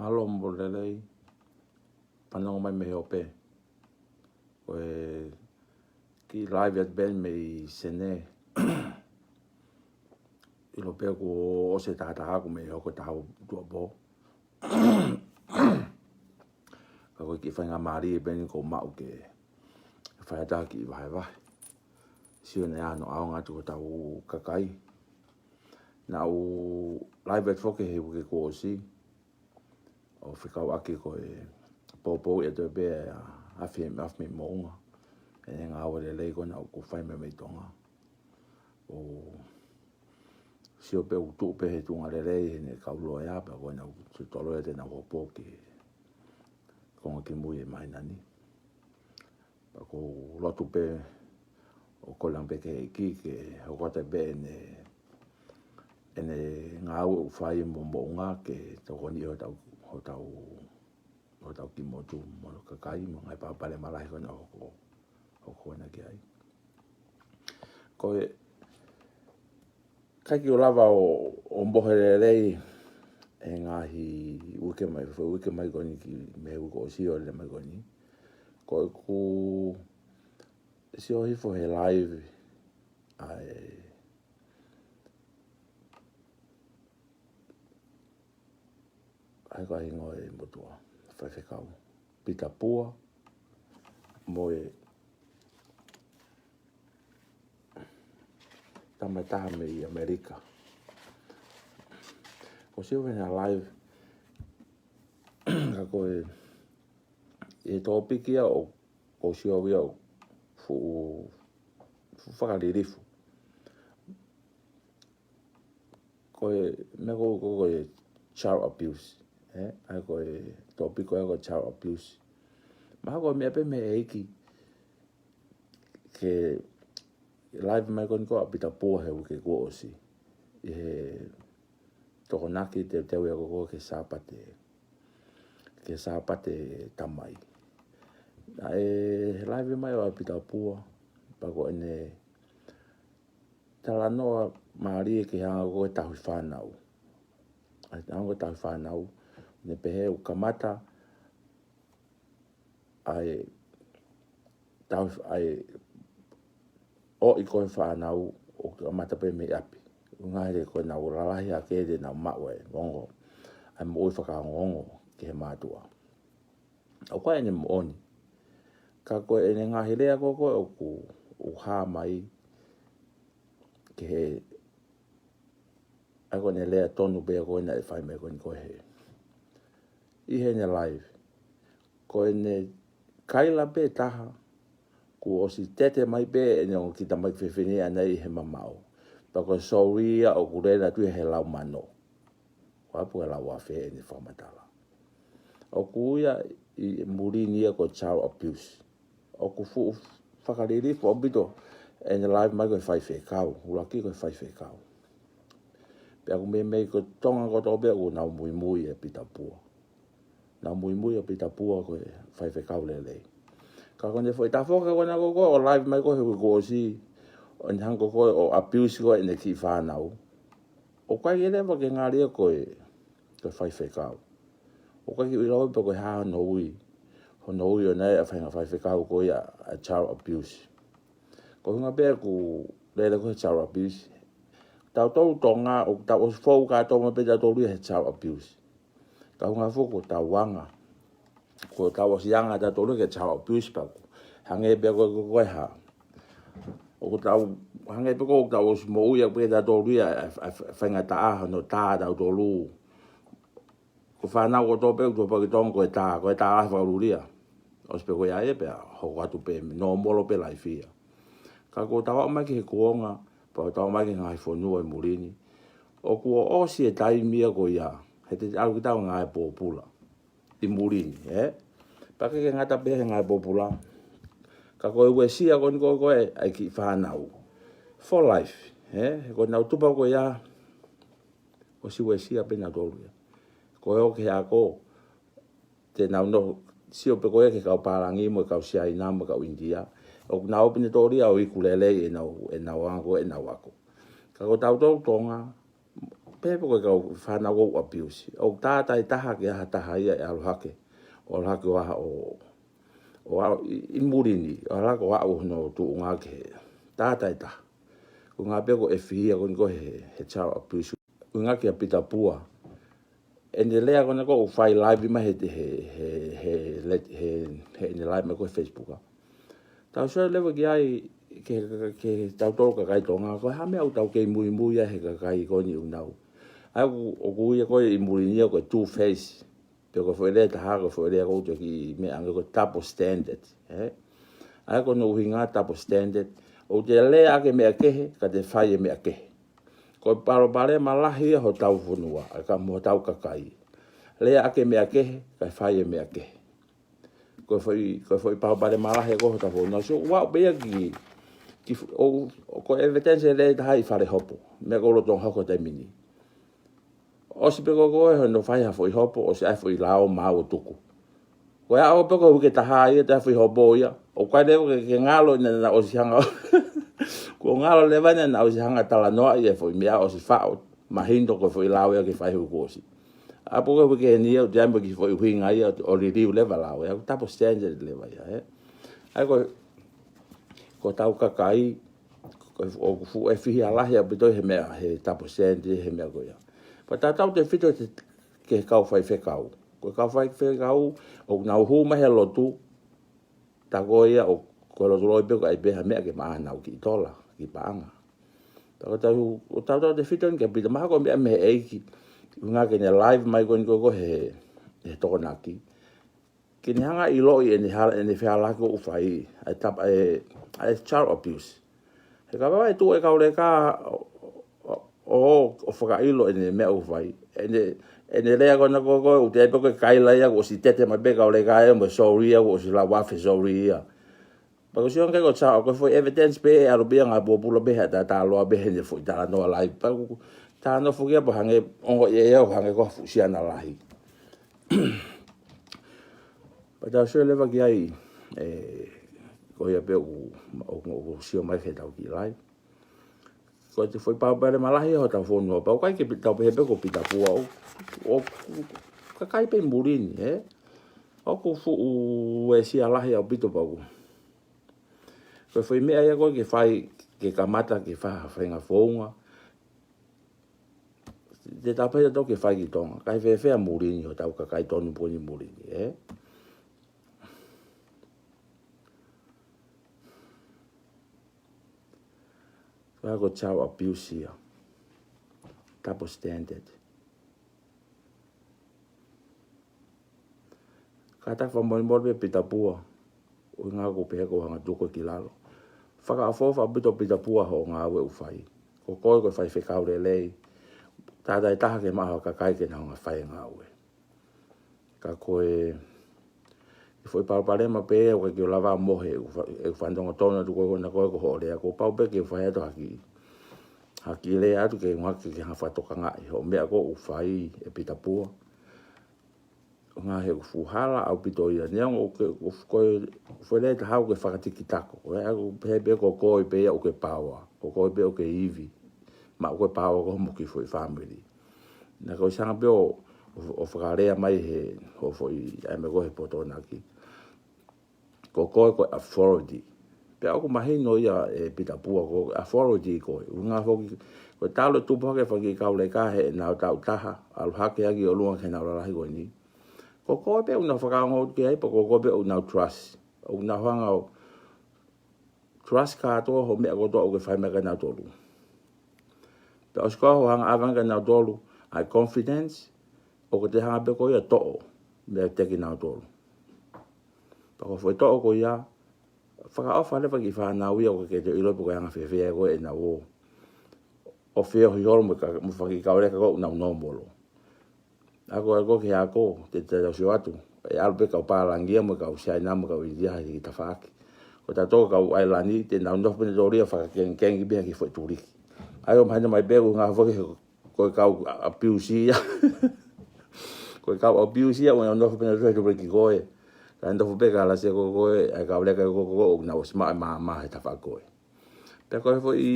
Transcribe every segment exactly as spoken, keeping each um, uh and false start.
Mālō mo e lelei, fanongo mai mei he ope. Ko e kiʻi live atu pē eni mei Senē. ʻIlo pē kuo ʻosi e taha taha ʻaku mei he hoko e taha ua tuʻuapō. Ka ko e kiʻi faingamālie pē eni ʻoku ou maʻu ke fai atu ha kiʻi vahevahe. Sio naʻe ʻi ai hano ʻaonga atu ki hotau kakai. Naʻá ku live atu foki he uike kuo ʻosi, ʻo fekauʻaki ko e poupouʻi atu pē ʻa e afi, afi mei Moʻunga, ʻene ngāue lelei ko ena ʻoku fai mai mei Tonga. ʻO sio pē ʻoku tuʻu pē he tuʻunga lelei heʻene kau loea, pea ko ena ʻoku totolo ia te nau hopo ki he konga kimui ʻo e māhina ni. Pea ʻoku ou lotu pē ʻo kole ange pē ki he ʻEiki ke hoko atu pē ʻene, ʻene ngāue ʻoku fai mo Moʻunga ke tokoniʻi hotau, hotau, hotau kiʻi motu mo e kakai mo e ngaahi palopalema lahi ko ena ʻoku hoko, hoko ena ki ai. Ko e ʻikai ke u lava ʻo, ʻo mohe lelei he ngaahi uike mai, foʻi uike mai ko eni ki, mei he uike ʻosi ʻo lele mai ko eni. Ko ʻeku sio hifo he live ʻa e, ʻa e ko e hingoa e motuʻa faifekau, Pita Pua, mo e tama ʻe taha mei ʻAmelika. ʻOku ou sio he live, ka ko e, e tōpiki ia ʻoku, ʻoku ou sio au ia ʻoku fuʻu, fuʻu fakalilifu. Ko e meʻa ko, ko, ko e child abuse, ē? ʻA ia ko e tōpiki ko ē ko e child abuse. Mahalo ko e meʻa pē mei he ʻEiki ke live mai ko eni ko ē ʻa Pita Pua he uike kuo ʻosi, ʻi he Tokonaki teuteu ia ko ē ki he Sāpate, ki he Sāpate Tamai. Naʻe live mai ʻa Pita Pua, pea ko ʻene talanoa mālie ki he anga ko ē e tauhi fānau. ʻA e anga ko ē e tauhi fānau, ne pehē ʻoku kamata ʻa e tauhi, ʻa e ʻoʻi ko ē e fānau ʻoku kamata pē mei ʻapi. ʻUhinga he ko ʻenau lalahi hake te nau maʻu e ongo, ʻa e moʻui fakaongoongo ki he mātuʻa. ʻOku ʻi ai ʻene moʻoni. Ka ko ʻene ngaahi lea ko ē ko ē ʻoku, ʻoku hā mai ki he, ʻa ia ko ʻene lea tonu pē ko ē naʻe fai mai ko eni ko ē he, ʻi heʻene live. Ko ʻene kaila pē taha, kuo ʻosi tete mai pē ʻene ongo kiʻi tamaiki fefine ʻana ʻi he mamaʻo. Pea ko e sorry ia ʻoku lele atu ia he lau mano. Ko e hā pē ʻa e lau afe ʻene fakamatala. ʻOku ui ia ʻi muli ni ia ko e child abuse. ʻOku fuʻu fakalilifu ʻaupito ʻene live mai ko e faifekau, ʻuluaki ko e faifekau. Pea ʻoku meimei ko Tonga kotoa pē ʻoku nau muimui ʻa Pita Pua. Nau muimui ʻa Pita Pua ko e faifekau lelei. Ka ko ʻene foʻi tafoki ko ena ko ē ʻo live mai ko ē he uike kuo ʻosi, ʻo ne hanga ko ē ʻo abuse ko ē ʻene kiʻi fānau. ʻOku ʻikai ke lava ke ngali ia ko e, ko e faifekau. ʻOku ʻikai ke u ʻilo pe ko e hā hono ui, hono ui ʻo ʻene ʻai ʻa e faʻahinga faifekau ko ia ʻa e child abuse. Ko e ʻuhinga pē ʻoku lele ko ē he child abuse. Tautolu Tonga, ʻoku tau ʻosi fou kātoa mai pē tautolu ia he child abuse. Ka ʻuhinga foki ko ʻetau anga, ko ʻetau ʻosi anga tautolu ki he child abuse pea ʻoku hangē pē ko e, ko e, ko e hā. ʻOku tau, hangē pē ko ʻetau ʻosi moʻui ʻa pē tautolu ia, ʻa e, ʻa e, ʻa e faingataʻa hono tā tautolu. Ko e fānau kotoa pē ʻoku tupu ki Tonga ko e tā, ko e tā lahi fakalūlia. ʻOsi pē ko ia ē pea hoko atu pē, nōmolo pē life ia. Ka ko ʻetau aʻu mai ki he kuonga, pea tau aʻu mai ki he ngaahi fonua ʻi muli ni, ʻoku ʻosi e taimi ia ko ia he te ʻalu kitautolu ngāue pōpula ʻi muli ni, ē? Pea ʻikai ke ngata pē he ngāue pōpula, ka ko e uesia ko eni ko ē ko ē ʻa e kiʻi fānau for life, ē? He ko ʻenau tupu ko ia, ʻosi uesia pē nautolu ia. Ko e ō ki he ako, te nau nofo, sio pē ko ia ki he kau pālangi mo e kau Siaina mo e kau ʻInitia. ʻOku nau ō pē nautolu ia ʻo iku lelei ʻenau, ʻenau anga ko ē ʻenau ako. Ka ko tautolu Tonga, Pea pe ko e kau fānau ʻoku abuse. ʻOku tātātaha ke ʻalu ha taha ia ʻo ʻalu hake. ʻO ʻalu hake ʻo ʻalu ʻo, ʻo ʻalu ʻi, ʻi muli ni. ʻO ʻalu hake ʻo ʻalu hono tuʻunga kehe. Tātātaha. Ko e ʻuhinga pē ko e fihia ko eni ko e he, he child abuse. Ko e ʻuhinga kia Pita Pua. ʻEne lea ko ena ʻoku fai live mai he, he, he, he, he, he, he ʻene live mai ko e Facebook. Tau sio leva ki ai ke, ke, ke tautolu kakai Tonga, ko e hā e meʻa ʻoku tau kei muimui ai he kakai ko eni ʻoku nau. ʻA ia ʻoku, ʻoku ui ia ko e ʻi muli ni ia ko e two face. Pe ko e foʻi lea ʻe taha, ko e foʻi lea ʻoku te kiʻi meʻa ange ko e double standard, ē? ʻA ia ko hono ʻuhinga double standard, ʻoku te lea ʻaki e meʻa kehe, ka te fai e meʻa kehe. Ko e palopalema lahi ia hotau fonua, ʻa ia ka mo hotau kakai. Lea ʻaki e meʻa kehe, kae fai e meʻa kehe. Ko e foʻi, ko e foʻi palopalema lahi ko hotau fonua. So, ʻoku aʻu pē ia ki, ki fu-, ʻo, ʻo ko e evidence ʻe lea ʻe taha ʻi Falehopo. Meʻa ʻoku lolotonga hoko he taimi ni. ʻOsi pē ko ē hono fai ha foʻi hopo, ʻosi ʻai foʻi lao maʻu ʻo tuku. Ko e ʻaho pē ko e uike ʻe taha ia, ʻe taha foʻi hopo ia. ʻOku ʻikai leva ke, ke ngalo naʻa, naʻa ʻosi hanga. Kuo ngalo leva naʻa, naʻa ʻosi hanga talanoaʻi e foʻi meʻa ʻosi faʻo. Mahino ko e foʻi lao ia ke fai he uike kuo ʻosi. ʻA ia pē ko e uike ni ia, ʻoku ʻi ai mo e kiʻi foʻi ʻuhinga ia, ʻo liliu leva e lao ia, ko e double standard leva ia, ē. ʻA ia ko, ko hotau kakai, ko e fu-, ʻoku fuʻu ʻe fihia lahi ʻaupito he meʻa, he double standard, he meʻa ko ia. Pea tautautefito ki he, ki he kau faifekau. Ko e kau faifekau, ʻoku nau hū mai he lotu, tā ko ia ʻoku, ko e lotu loi pē ʻoku ʻai pē ha meʻa ke maʻa honau kiʻi tola, kiʻi paʻanga. Tā ko e tau, ʻoku tautautefito eni kia Pita, mahalo ko e meʻa mei he ʻEiki, ʻuhinga ke ne live mai ko eni ko e, ko e he, he Tokonaki. Ke ne hanga ʻo ʻiloʻi ʻene hala, ʻene fehālaaki ʻoku fai, ʻa e tap-, ʻa e, ʻa e child abuse. He kapau ʻe tuʻu e kau leka ʻo, ʻo, ʻo, ʻo fakaʻilo ʻene meʻa ʻoku fai. ʻEne, ʻene lea ko ena ko e, ko e, ʻoku te pē ko e kaila ia, kuo ʻosi tete mai pē kau leka ia, mo e sorry ia, kuo ʻosi lau afe sorry ia. Pea ko e sio ange ko e child, ko e foʻi evidence pē, ʻalu pē ia ngā pōpula pē, ha tā tā loa pē, heʻene foʻi talanoa lahi. Pea ʻoku tā nofo ki ai pea hangē, ongo ia ia, hangē ko ha fuʻu siana lahi. Pea tau sio leva ki ai, ē, ko ia pē ʻoku, ʻoku, ʻoku sio mai ke tau kiʻi live. Ko e foʻi palopalema lahi ia hotau fonua, pea ʻoku ʻikai ke pi-, tau pehē pē ko Pita Pua ʻo, ʻo, kakai pē muli ni, ē? ʻOku fuʻu uesia lahi ʻaupito pea ʻoku. Ko e foʻi meʻa ia ko ē ke fai, ke kamata, ke fai ha faʻahinga founga. Te tau pehē tau ke fai ki Tonga. Kae fēfē muli ni hotau kakai tonu pē eni muli ni, ē? Ko e ko e child abuse ia. Double standard. Kātaki fakamolemole pē Pita Pua. ʻUhinga ʻoku pehē ʻoku hanga tuku ki lalo. Fakaʻofoʻofa ʻaupito Pita Pua hoʻo ngāue ʻoku fai. Ko koe ko e faifekau lelei. Tātātaha ke maʻa ho kakai ke nau hanga fai e ngāue. Ka ko e, e foʻi palopalema pē, ʻoku ʻikai ke u lava mohe, ʻeku fa-, ʻeku fanongo tonu atu ko ē ko ena ko ē ko hoʻo lea, kuo pau pē ke u fai atu ha kiʻi, ha kiʻi lea atu ke u hanga ke, ke hanga fakatokangaʻi hoʻo meʻa ko ē ʻoku fai ʻe Pita Pua. ʻUhinga he ʻoku fuʻu hala ʻaupito ia, neongo ʻoku ke, ʻoku ko e, ʻoku foʻi lea ʻe taha ʻoku ke fakatikitako, ko e ʻoku pehē pē ko koe pē ia ʻoku ke paoa, ko koe pē ʻoku ke ivi, maʻu ko e paoa ko hoʻomo kiʻi foʻi fāmili. Naʻa ko e sanga pē ʻo, ʻo, ʻo fakalea mai he, hoʻo foʻi, ʻai mai ko ē he Tokonaki. Ko koe ko e authority. Pea ʻoku mahino ia ʻe Pita Pua ko e authority ko ē. ʻUhinga foki, ko e talu e tupu hake e fanga kiʻi kau leka heʻenau taʻu taha, ʻalu hake ʻaki ʻolunga ki heʻenau lalahi ko eni. Ko koe pē ʻoku nau fakaongo ki ai, pea ko koe pē ʻoku nau trust. ʻOku nau hanga ʻo trust kātoa hoʻo meʻa kotoa ʻoku ke fai mai kia nautolu. Pea ʻosi ko ē hoʻo hanga ʻave ange kia nautolu ʻa e confidence, ʻoku te hanga pē koe ia ʻo toʻo meʻa kiate kinautolu. Pea ko e foʻi toʻo ko ia, fakaʻofa leva ki he fānau ia ʻoku ʻikai ke toe ʻilo pe ko e anga fēfē ko ē ʻenau ō. ʻO feohi holo mo e ka-, mo e fanga kiʻi kau leka ko ē ʻoku nau nōmolo. Ako, ako ki he ako, te, te tau sio atu. ʻE ʻalu pē kau pālangi ia mo e kau Siaina mo e kau ʻInitia he tafaʻaki. Ko tautolu kau ʻAilani, te nau nofo pē nautolu ia ʻo fakakengikengi pē ha kiʻi foʻi tuliki. ʻA ia ʻoku mahino mai pē ʻoku hanga foki he, ko e kau a-, abuse ia. Ko e kau abuse ia, ʻoku nau nofo pē nautolu he tuliki ko ē. Ka nofo pē kalasi ko ē ko ē, ʻa e kau leka ko ē ko ē, ʻoku nau ʻosi maʻu e maama he tafaʻaki ko ē. Pea ko e foʻi,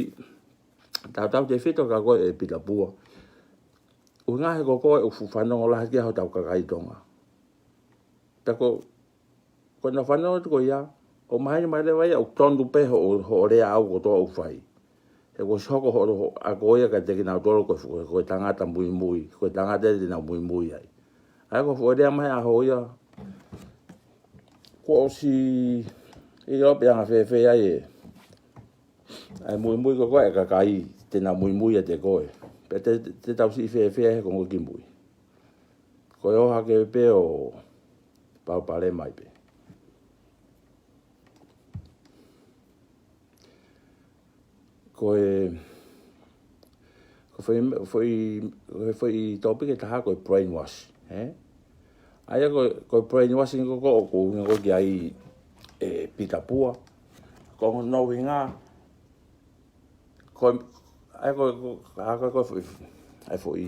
tautautefito kia koe ʻe Pita Pua. ʻuhinga he ko koe ʻoku fuʻu fanongo lahi ki ai hotau kakai Tonga. Pea ko, ko ʻenau fanongo atu ko ia, ʻoku mahino mai leva ia ʻoku tonu pē hoʻo, hoʻo lea ʻaʻau kotoa ʻoku fai. He kuo ʻosi hoko hoʻo, hoʻo ako ia kiate kinautolu ko e fu-, ko e tangata muimui, ko e tangata ia te nau muimui ai. ʻA ia ko e foʻi lea mai ʻaho ia, kuo ʻosi ʻilo pe anga fēfē ai e, ʻa e muimui ko koe e kakai, te nau muimui ʻiate koe. Pea te, te tau siʻi fēfē ai he konga ki mui. Ko e ʻohake pē ʻo palopalema ai pē. Ko e, ko e foʻi, foʻi, ko e foʻi tōpiki ʻe taha ko e brainwash, ē? ʻA ia ko, ko e brainwash ni ko ko ʻoku ʻuhinga ko ē ki ai ʻe Pita Pua. Ko hono ʻuhinga, ko, ʻa ia ko, ko, ʻa ia ko, ko e foʻi, ʻa e foʻi,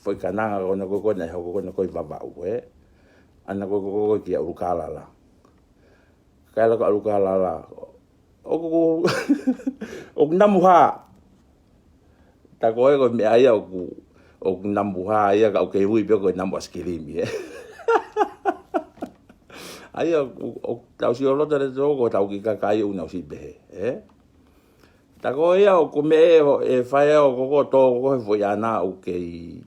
foʻi kananga ko ena ko, ko ena ʻe hoko ko ena ko e Vavaʻu, ē? ʻAna ko, ko, ko, ko e ki ʻUlukālala. Kaila ko ʻUlukālala. ʻOku, ʻoku namu hā. Tā ko e ko e meʻa ia ʻoku, ʻoku namu hā ia ka ʻoku kei ui pē ko e namu ʻaisikilimi, ē. ʻA ia ʻoku, ʻoku tau sio loto le tō ko hotau kiʻi kakai ʻoku nau siʻi pehē, ē. Tā ko ia ʻoku meʻa ʻe, ʻe fai ʻo ko ko tō ko he foʻi ʻana ʻoku kei,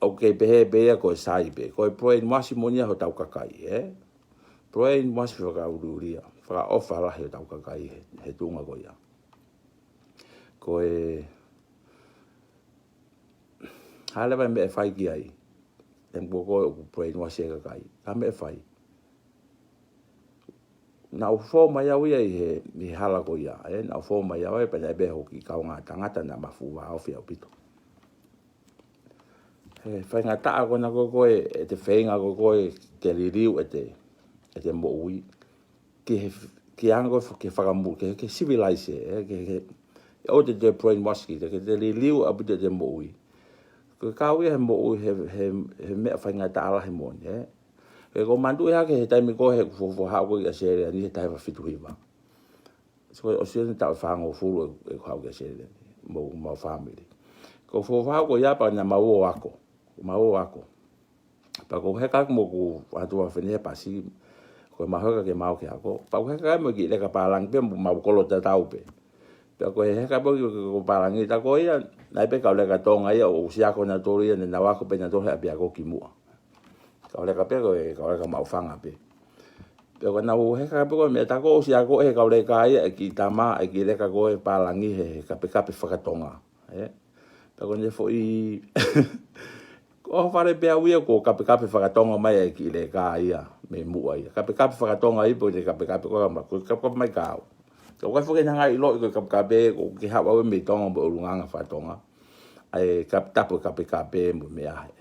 ʻoku kei pehē pē ia ko e sai pē. Ko e brainwash moʻoni ia hotau kakai, ē. Brainwash fakaʻuliʻulia, fakaʻofa lahi hotau kakai he, he tuʻunga ko ia. Ko e, hā leva e meʻa ʻe fai ki ai. Em ko ko ʻoku brainwash e kakai. Hā meʻa ʻe fai. Naʻá ku fou mai au ia ʻi he, ʻi he hala ko ia, ē, naʻá ku fou mai au ia pea naʻe pehē hoku kiʻi kaungā tangata naʻa ma fuʻu vāofi ʻaupito. He faingataʻa ko ena ko ē, ʻete feinga ko ē ke liliu ʻete, ʻete moʻui. Ki he, ki he anga ko ē ke fakamu, ke, ke civilise, ē, ke, ke, ʻoua te te brainwash kita, ke te liliu ʻaupito ʻete moʻui. Ko e kau ia he moʻui, he, he, he meʻa faingataʻa lahi moʻoni, ē. He ʻoku ou manatuʻi hake he taimi ko ē heʻeku fuofua haʻu ko ē ki ʻAositelēlia ni he taha hiva fitu hiva. So, ʻosi ʻeni taʻu ʻe fāngofulu ʻeku, ʻeku haʻu ki ʻAositelēlia ni, mo, mo e fāmili. ʻOku ou fuofua haʻu ko ia pea naʻa mau ō ako. Mau ō ako. Pea ʻoku ou heka mo hoku ʻatu afāina he pasi, ko e mau heka ke mau ō ki he ako. Pea ʻoku ou heka mo e kiʻi leka pālangi pē mo mau kolo tatau pē. Pea ko e heka pē ki he, ki he pālangi tā ko ia, naʻe ʻi ai pē kau leka Tonga ia, ʻosi ako nautolu ia, naʻa nau ako pē nautolu he ʻapiako kimuʻa. Kau leka pē ko e, kau leka maʻufanga pē. Pea ko ʻenau heka pē ko e meʻa tā ko ē ʻosi ako ʻe he kau leka ia, ʻe kiʻi tama, ʻe kiʻi leka ko e pālangi he, he kapekape fakatonga. Ē? Pea ko ʻene foʻi, ko e fale pē au ia ko e kapekape fakatonga mai ʻa e kiʻi leka ia, mei muʻa ia. Kapekape fakatonga ia, pe ko e kapekape ko e ma-, ko e kapekape mai ka au. Ka ʻoku ʻikai foki ke ne hanga ʻo ʻiloʻi ko e kapekape, ʻoku ke haʻu au mei Tonga mo e ʻulungaanga fakatonga. ʻA e kap-, tapu e kapekape mo e meʻa he.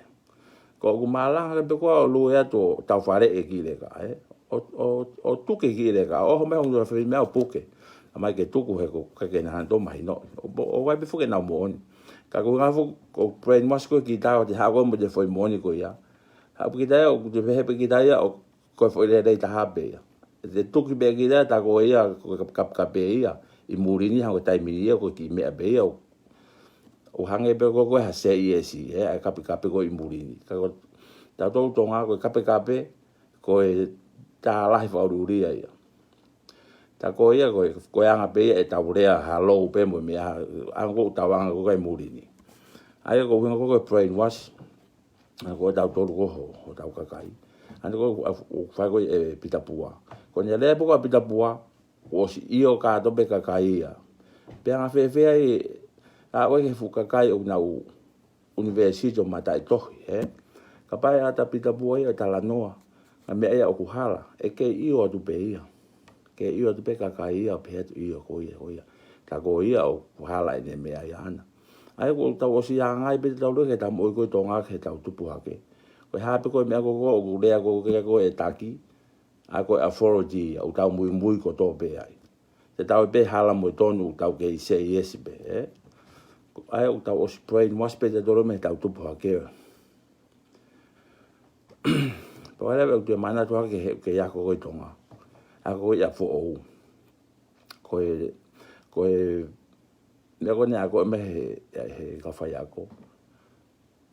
Ko ʻeku malanga pē ko ē ʻo lue atu ʻo taufaleʻi e kiʻi leka, ē. ʻO, ʻo, ʻo tuku e kiʻi leka, ʻo ʻomai hono fai meʻa ʻo puke. ʻAmai ke tuku he ko e ʻikai ke nau hanga ʻo mahinoʻi. ʻO, ʻo, ʻo ʻai pē foki ʻenau moʻoni. Ka ko e ngaahi foʻi, ko e brainwash ko ē kita ʻo te haʻu ko ē mo e foʻi moʻoni ko ia. Haʻu pē kita ia, ʻoku te pehē pē kita ia, ʻo ko e foʻi lelei taha pē ia. ʻE te tuku pē kita ia, tā ko ia, ko e kap-, kapekape ia. ʻI muli ni hangē ko e taimi ni ia, ko e kiʻi meʻa pē ia, ʻo ʻo hangē pē ko e, ko e ha seʻi esi, ē, ʻa e kapekape ko ē ʻi muli ni. Ka ko tautolu Tonga ko e kapekape, ko e tā lahi fakaʻuliʻulia ia. Tā ko ia ko e, ko e anga pē ia ʻetau lea, hello pē mo e meʻa, anga ko ē ʻetau anga ko ē ʻi muli ni. ʻA ia ko e ʻuhinga ko ē ko e brainwash, ʻa ia ko tautolu ko ē ho, hotau kakai. ʻA ia ko e, ʻa, ʻoku fai ko ē ʻe Pita Pua. Ko ʻene lea pē ko ē ʻa Pita Pua, kuo ʻosi ʻio kātoa pē kakai ia. Pea anga fēfē ai, ʻa ʻoe ki he fuʻu kakai ʻoku nau ʻunivēsiti ʻo mataʻitohi, ē? Kapau ʻe ʻatā ʻa Pita Pua ia ʻo talanoa, ngaahi meʻa ia ʻoku hala, ʻe kei ʻio atu pē ia. Kei ʻio atu pē kakai ia, pehē atu ʻio ko ia, ko ia. Tā ko ia ʻoku hala ʻene meʻa ia ʻana. ʻA ia kuo tau ʻosi ʻange ai pē ʻetau lea ki heʻetau moʻui ko ē ʻi Tonga ki heʻetau tupu hake. Ko e hā pē ko e meʻa ko ē ʻoku lea ko ē ko ē ʻe taki, ʻa ia ko e authority ia, ʻoku tau muimui kotoa pē ai. Te tau pē hala mo e tonu, ʻoku tau kei say yes pē, ē? ʻA ia ʻoku tau ʻosi brainwash pē tautolu mei heʻetau tupu hake. Pea ʻoku ou tui manatu hake he, ke ako ko ē ʻi Tonga. Ako ko ē ʻa foʻou. Ko e, ko e Meʻa ko eni ʻa ko e meʻa he, he kau faiako.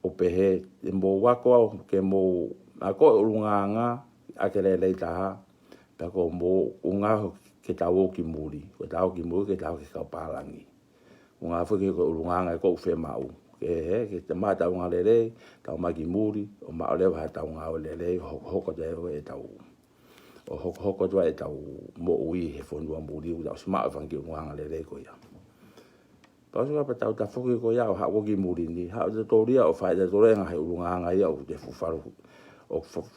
ʻO pehē, ʻe mou ako au, ke mou ako e ʻulungaanga ʻa e lelei taha, pea ko hoʻomou ʻuhinga ke tau ō ki muli, ke tau ō ki muli, ke tau ō ki he kau pālangi. ʻUhinga foki ko e ʻulungaanga ʻoku ou fiemaʻu. Ke he, ke tau maʻu ʻetau ʻulungaanga lelei, tau ō mai ki muli, ʻo maʻu leva haʻatau ngāue lelei, ho-, hoko atu ʻetau, ʻo hokohoko atu ʻetau moʻui he fonua muli, ʻoku tau ʻosi maʻu e fanga kiʻi ʻulungaanga lelei ko ia. Pea ʻosi ka pea tau tafoki ko ia ʻo haʻu ko ē ki muli ni, haʻu ʻa tautolu ia ʻo fai ʻa tautolu e ngaahi ʻulungaanga ia ʻoku te fuʻu falu, ʻoku fu-,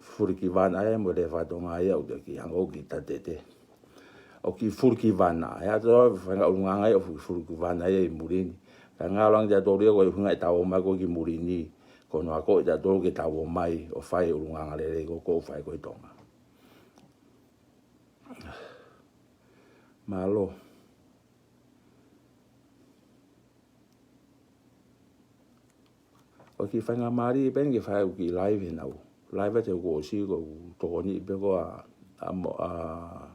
fulikivana ia mo e lea faka-Tonga ia ʻoku te kiʻi hanga ʻo kiʻi tatete. ʻOku kiʻi fulikivana, ʻe haʻu ʻa tautolu ʻo fai e ngaahi ʻulungaanga ia ʻoku fulikivana ia ʻi muli ni. Ka ngalo ange ʻa tautolu ia ko e ʻuhinga ʻetau ō mai ko ē ki muli ni, ko hono akoʻi ʻa tautolu ke tau ō mai ʻo fai e ʻulungaanga lelei ko ē ʻoku fai ko ē ʻi Tonga. Mālō. ʻOku ou kiʻi faingamālie pē eni ke fai ʻeku kiʻi live he naʻá ku live atu he kuo ʻosi, ko ʻeku tokoniʻi pē ko ē ʻa, ʻa mo-, ʻa, ʻa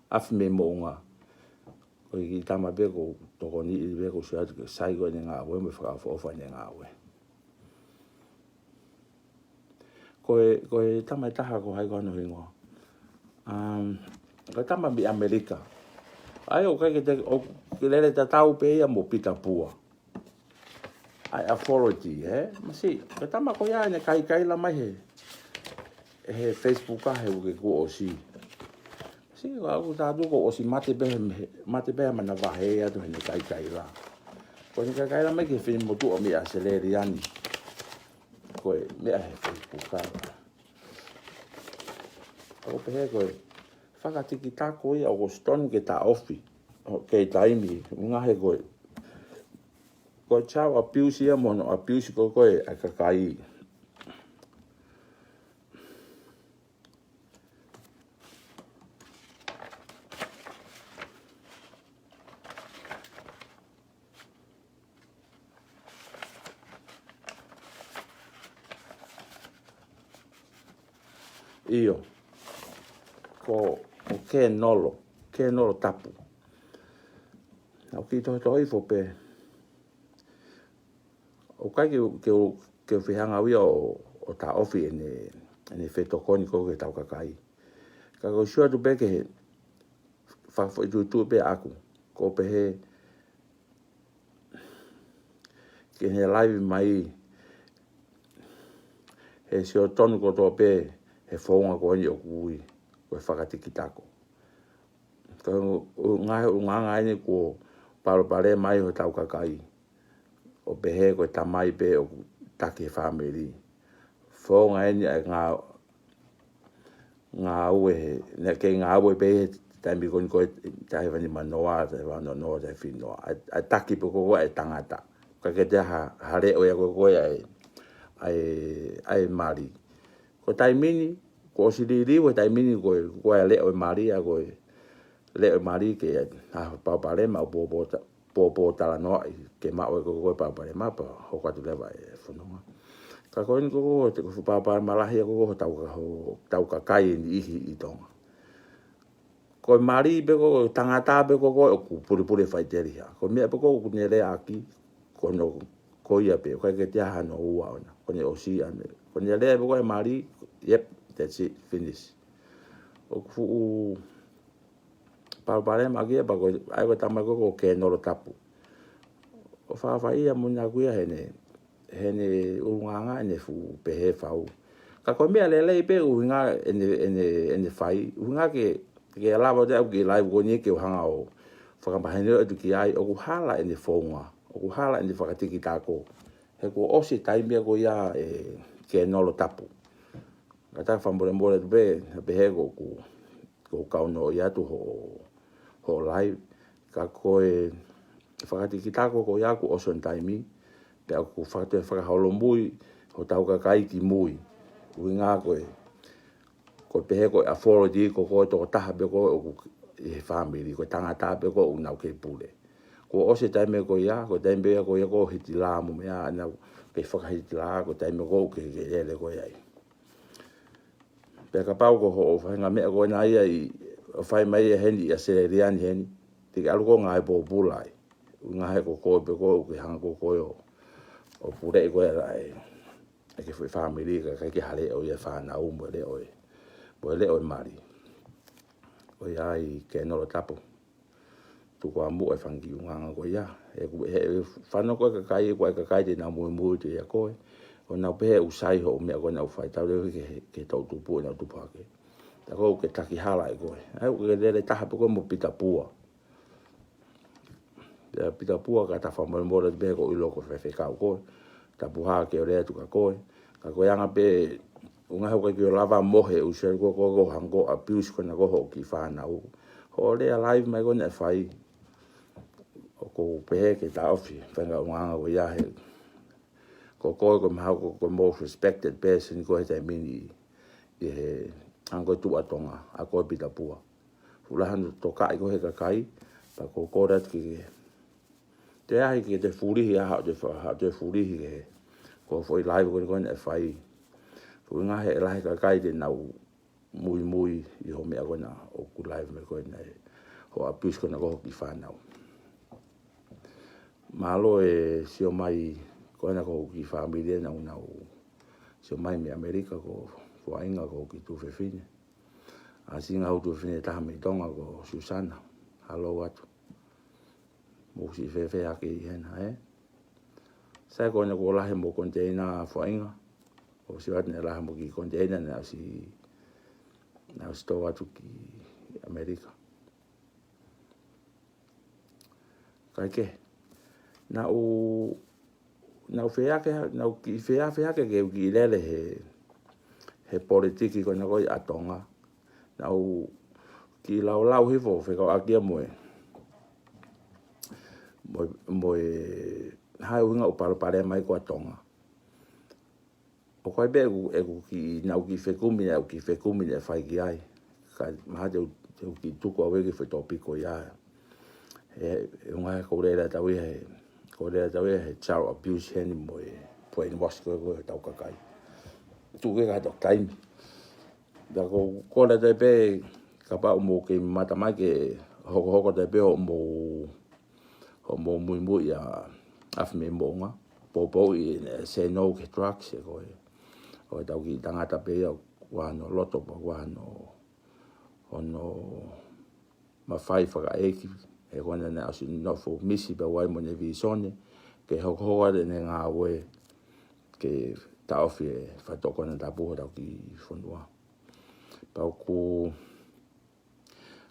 Afi mei Moʻunga. Ko e kiʻi tama pē ʻoku ou tokoniʻi pē, ʻoku ou sio atu ke sai ko ē ʻene ngāue mo e fakaʻofoʻofa ʻene ngāue. Ko e, ko e tama ʻe taha ko hai ko hono hingoa. Um, ko e tama mei ʻAmelika. ʻA ia ʻoku ʻikai ke te, ʻoku ke lele tatau pē ia mo Pita Pua. ʻA e authority, ē? Masiʻi, ko e tama ko ia ʻene kaikaila mai he, he Facebook ʻa he uike kuo ʻosi. Masiʻi, ʻoku ou tui ʻoku ʻosi mate pē he, mate pē he manavahē atu heʻene kaikaila. Ko ʻene kaikaila mai ki he finemotuʻa mei ʻAositelēlia ni. Ko e meʻa he Facebook ʻa. ʻOku pehē ko e fakatikitako ia ʻoku ʻosi tonu ke taʻofi. ʻOku kei taimi, ʻuhinga he ko e, ko e child abuse ia mo hono abuse ko ē ʻa e kakai. ʻIo. Ko, ko Kenolo, Kenolo Tapu. Naʻá ku kiʻi tohitohifo pē. ʻOku ʻikai ke, ke, ke fehangauia ʻo, ʻo taʻofi ʻene, ʻene fetokoni ko ē ki heʻetau kakai. Ka ʻoku ou sio atu pē ki he fakafoʻituitui pē ʻaʻaku. ʻOku pehē, ki heʻene live mai, he sio tonu kotoa pē he founga ko eni ʻoku ui ko e fakatikitako. Ko e ngaahi ʻulungaanga eni kuo palopalema ai hotau kakai. ʻO pehē ko e tamai pē ʻoku taki he fāmili. Founga eni ʻa e ngā-, ngāue he, naʻe kei ngāue pē he taimi ko eni ko e taʻu hiva nima noa, taʻu hiva ono noa, taʻu hiva fitu noa. ʻA e, ʻa e taki pē ko ē ʻa e tangata. ʻIkai ke toe ha, ha leʻo ia ko ē ʻa e, ʻa e, ʻa e mali. Ko e taimi ni, kuo ʻosi liliu he taimi ni ko e, ko e leʻo e mali, ʻa ko e leʻo e mali ke, ʻa, palopalema ʻo pōpō ta-, pōpōtalanoaʻi ke maʻu ʻe koe ko e palopalema pea hoko atu leva e fononga. Ka ko eni ko ē, ko e palopalema lahi ia ko ē hotau ka-, hotau kakai e niʻihi ʻi Tonga. Ko e mali pē ko ē, tangata pē ko ē ʻoku pulipuli faʻiteliha. Ko e meʻa pē ko ē ʻoku ne leaʻaki, ko hono, ko ia pē, ʻoku ʻikai ke toe ʻi ai hano ua ʻona. Ko ʻene ʻosi ʻa ē. Ko ʻene lea pē ko ē mali, yep, that's it, finish. ʻOku fuʻu palopalema ʻaki ia pea ko e, ʻa ia ko e tama ko ē ko Kenolo Tapu. ʻOku faifai ia mo naku ia heʻene, heʻene ʻulungaanga ʻene fuʻu pehē fau. Ka ko e meʻa lelei pē ʻuhinga ʻene, ʻene, ʻene fai. ʻUhinga ke, ke lava ʻo te au ki live ko eni ke u hanga ʻo fakamahino atu ki ai, ʻoku hala ʻene founga, ʻoku hala ʻene fakatikitako. He kuo ʻosi taimi ia ko ia ʻe Kenolo Tapu. Ka ta fakamolemole atu pē, pehē ko ʻeku, ko ʻeku kau noaʻia atu hoʻo, hoʻo live. Ka ko e fakatikitako ko ia kuo ʻosi hono taimi, pea ʻoku faka-, toe fakaholomui hotau kakai ki mui. ʻUhinga ko e, ko e pehē ko e authority ko ē ko e tokotaha pē ko ē ʻoku ʻi he fāmili, ko e tangata pē ko ē ʻoku nau kei pule. Kuo ʻosi e taimi ko ia, ko e taimi pē ia ko ia ko e hitilā mo e meʻa, ʻa ē naʻa nau kei fakahitilā, ko e taimi ko ē ʻoku kei, kei lele ko ē ai. Pea kapau ko hoʻo faʻahinga meʻa ko ena ia ʻi, ʻoku fai mai ia heni ʻi ʻAositelēlia ni heni, te ke ʻalu koe ʻo ngāue pōpula ai. ʻuhinga he ko koe pē koe ʻoku ke hanga ko koe ʻo, ʻo puleʻi ko ē ʻa e, ʻa e kiʻi foʻi fāmili, kae ʻikai ke ha leʻo ia ʻa e fānau mo e leʻo ʻa e, mo e leʻo ʻa e mali. ʻOiauē Kenolo Tapu. Tuku ā muʻa e fanga kiʻi ʻulungaanga ko ia. He ʻoku, he, he fānau ko ē kakai, ko e kakai te nau muimui atu ʻia koe. ʻO nau pehē ʻoku sai hoʻo meʻa ko ē naʻa ku fai, tau leva ki he, ki he toʻutupu ʻenau tupu hake. Tā ko ē ʻoku ke taki hala ʻe koe. ʻA ia ʻoku ke lele taha pē koe mo Pita Pua. Pea Pita Pua ka ta fakamolemole pē ko e ʻilo ko e faifekau koe. Tapu hā ke u lea atu kia koe. Ka ko e anga pē, ʻuhinga he ʻoku ʻikai ke u lava mohe ʻuhinga ko e, ko e, ko e hangē ko e abuse ko ena ko ē hoʻo kiʻi fānau. Hoʻo lea live mai ko ē naʻe fai. ʻOku ou pehē ke taʻofi, fanga ʻulungaanga ko ia he. Ko koe ko e mahalo ko e, ko e most respected person ko ē he taimi ni ʻi he hangē ko e tuʻa Tonga, ʻa koe Pita Pua. Fuʻu lahi hono tokaʻi ko ē he kakai, pea ʻoku ou kole atu ke, ke ʻai ke toe fulihi ā haʻo toe fa-, haʻo toe fulihi ke, ko e foʻi live ko ē ko ē naʻe fai. Ko e ʻuhinga he lahi e kakai te nau muimui ʻi hoʻo meʻa ko ena ʻoku live mai ko ena ē, hoʻo abuse ko ena ko ē hoʻo kiʻi fānau. Mālō e sio mai ko ena ko hoku kiʻi fāmili ē, naʻa nau sio mai mei ʻAmelika, ko Fuainga, ko hoku kiʻi tuofefine. ʻAsi ngaahi tuofefine ʻe taha mei Tonga ko Susana. Hello atu. Mou siʻi fēfē hake ʻi hena, ē? Sai ko ena kuo lahi mo e koniteina Fuainga. ʻOsi ʻoatu ʻene lahi mo e kiʻi koniteina naʻe ʻosi, naʻe ʻosi tō atu ki ʻAmelika. Kae kehe. Naʻa ku, naʻa ku feʻafe, naʻa ku kiʻi feʻafeʻaki ke u kiʻi lele he, he politiki ko ena ko ē ʻa Tonga. Naʻa ku kiʻi laulau hifo fekauʻaki ia mo e, mo e, mo e hā e ʻuhinga ʻoku palopalema ai ko ē ʻa Tonga. ʻOku ʻi ai pē ʻeku, ʻeku kiʻi, naʻa ku kiʻi fekumi, naʻa ku kiʻi fekumi naʻe fai ki ai. Ka mahalo te u, te u kiʻi tuku au e kiʻi foʻi tōpiki ko ia. He, he ʻuhinga he ʻoku ou lele atu au ia he, ʻoku ou lele atu au ia he child abuse heni mo e brainwash ko ē, ko ē ʻetau kakai. Tuku ke ka tau taimi. Pea ʻoku ou kole atu pē kapau ʻoku mou kei mamata mai ke hokohoko atu pē hoʻomou, hoʻomou muimui ʻia Afimeimoʻunga. Poupouʻi ʻene say no ki he drugs ē ko ē. ʻO ʻetau kiʻi tangata pē ia ʻoku ʻi ai hano loto pea ʻoku ʻi ai hano, hono mafai fakaʻeiki. He ko ena naʻe ʻosi nofo misi pea ʻi ai mo ʻene vīsone ke hokohoko atu ʻene ngāue ke taʻofi e fakatoʻo konatapu hotau kiʻi fonua. Pea ʻoku,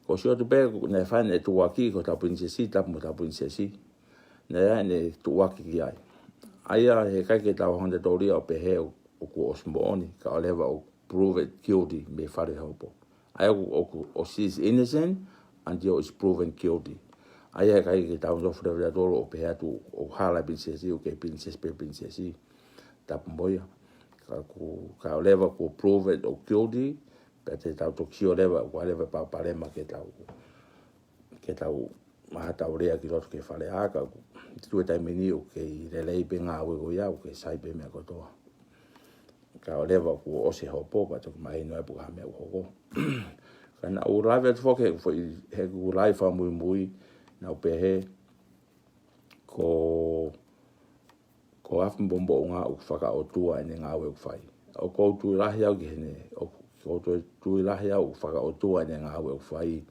ʻoku ou sio atu pē, naʻe fai ʻene tuʻuaki ko hotau pilinisesi, Tapu mo hotau pilinisesi. Naʻe ʻi ai ʻene tuʻuaki ki ai. ʻA ia he ʻikai ke tau hanga ʻo tōlia ʻo pehē ʻoku ʻosi moʻoni, kae ʻoua leva ʻo prove it guilty mei fale hopo. ʻA ia ʻoku, ʻoku, ʻoku she's innocent until it's proven guilty. ʻA ia he ʻikai ke tau nofo leva ʻo tōlia ʻo pehē atu ʻoku hala e pilinisesi, ʻoku kei pilinisesi pē pilinisesi. Tapu mo ia. Ka ʻoku, kae ʻoua leva kuo prove it ʻo guilty, pea te tau toki sio leva, ʻoku ʻi ai leva e palopalema ke tau, ke tau maʻu haʻatau lea ki loto ki he fale ʻa ka ʻoku, tuʻu e taimi ni ʻoku kei lelei pē ngāue ko ia, ʻoku kei sai pē meʻa kotoa. Kae ʻoua leva kuo ʻosi e hopo, pea toki mahino ai pe ko e hā e meʻa ʻoku hoko. Ka naʻa ku lave atu foki he foʻi, he ʻeku live fakamuimui, naʻa ku pehē, ko, ko Afimeimoʻunga ʻoku fakaʻotua ʻene ngāue ʻoku fai. ʻOku ou tui lahi au ki heʻene, ʻoku, ʻoku ou tui, tui lahi au ʻoku fakaʻotua ʻene ngāue ʻoku fai.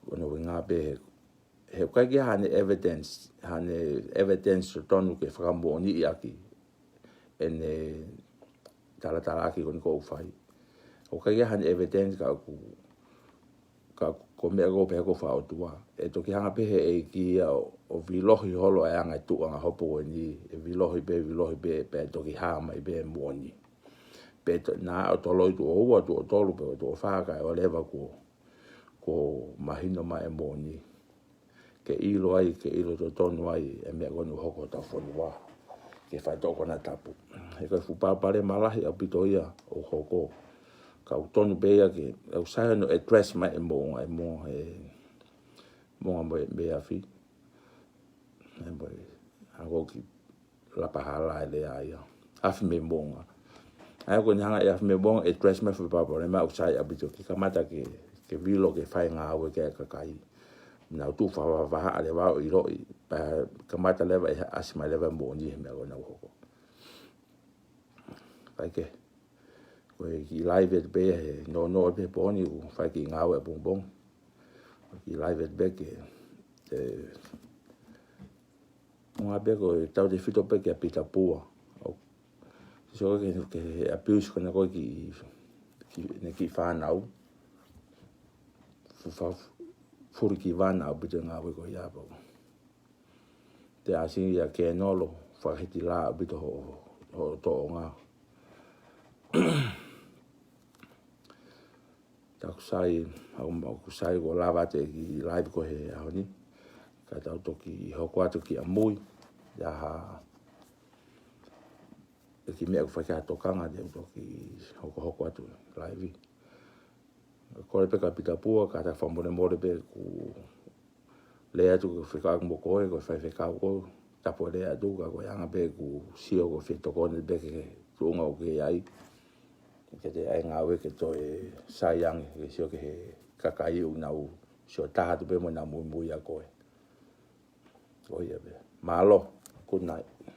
Ko hono ʻuhinga pē he, he ʻoku ʻikai ke ʻi ai haʻane evidence, haʻane evidence totonu ke fakamoʻoniʻi ʻaki ʻene talatalaaki ko eni ʻoku fai. ʻOku ʻikai ke ʻi ai haʻane evidence ka ʻoku, ka ko e meʻa ʻoku pehē ʻoku fakaʻotua. ʻE toki hanga pē he ʻEiki ia ʻo, ʻo vilohi holo e anga e tuʻu anga hopo ko eni, ʻe vilohi pē, vilohi pē, pea toki hā mai pē moʻoni. Pea to-, naʻa ʻo toloi tuʻo ua, tuʻo tolu, pe tuʻo fā, kae ʻoua leva kuo, kuo mahino mai e moʻoni. Ke ʻilo ai, ke ʻilo totonu ai e meʻa ko eni ʻoku hoko hotau fonua. Ke fakatoʻo konatapu. He ko e fuʻu palopalema lahi ʻaupito ia ʻoku hoko. Ka ʻoku tonu pē ia ke, ʻoku sai hono address mai e Moʻunga, e Moʻunga, e Moʻunga mo e, mo e Afi. E mo e, hangē ko e kiʻi lapa hala e lea ia. Afimeimoʻunga. ʻA ia ko ʻene hanga ʻe Afimeimoʻunga ʻo address mai e fuʻu palopalema ʻoku sai ʻaupito ke kamata ke, ke vilo ke fai e ngāue ki he kakai. Nau tuʻu fakavahaʻa leva ʻo ʻiloʻi, pea kamata leva ʻe ʻasi mai leva moʻoni he meʻa ko ē naʻa ku hoko. Kae kehe, ko e kiʻi live atu pē he nounou pē he pō ni, ʻoku fai kiʻi ngāue ʻapongipongi. Ko e kiʻi live atu pē ke, e, ʻuhinga pē ko e tautautefito pē kia Pita Pua. ʻO, so ke, ke he abuse ko ena ko ē ki, ki, ʻene kiʻi fānau. Fu-, fa-, fuli ki vana ʻaupito e ngāue ko ia pau. Te ʻasi ia ke nolo, fakahiti lā ʻaupito ho, ho tōʻonga. Taku sai, au ma-, ʻoku sai ko e lava atu e kiʻi live ko ē he ʻaho ni. Ka tau toki hoko atu ki ʻamui. ʻI ai ha, e kiʻi meʻa ʻoku fai ki ai ha tokanga te u toki hokohoko atu live. Kole pē kia Pita Pua, kātaki fakamolemole pē ʻoku lea atu ke fekau mo koe, ko e faifekau ko ē, tapu e lea atu, ka ko e anga pē ʻeku sio ko e fetokoni pē ki he tuʻunga ʻoku ke ʻi ai. Ke te ʻai ngāue ke toe sai ange, ke sio ki he kakai ʻoku nau sio taha atu pē mo nau muimui ʻia koe. ʻO ia pē. Mālō. Good night.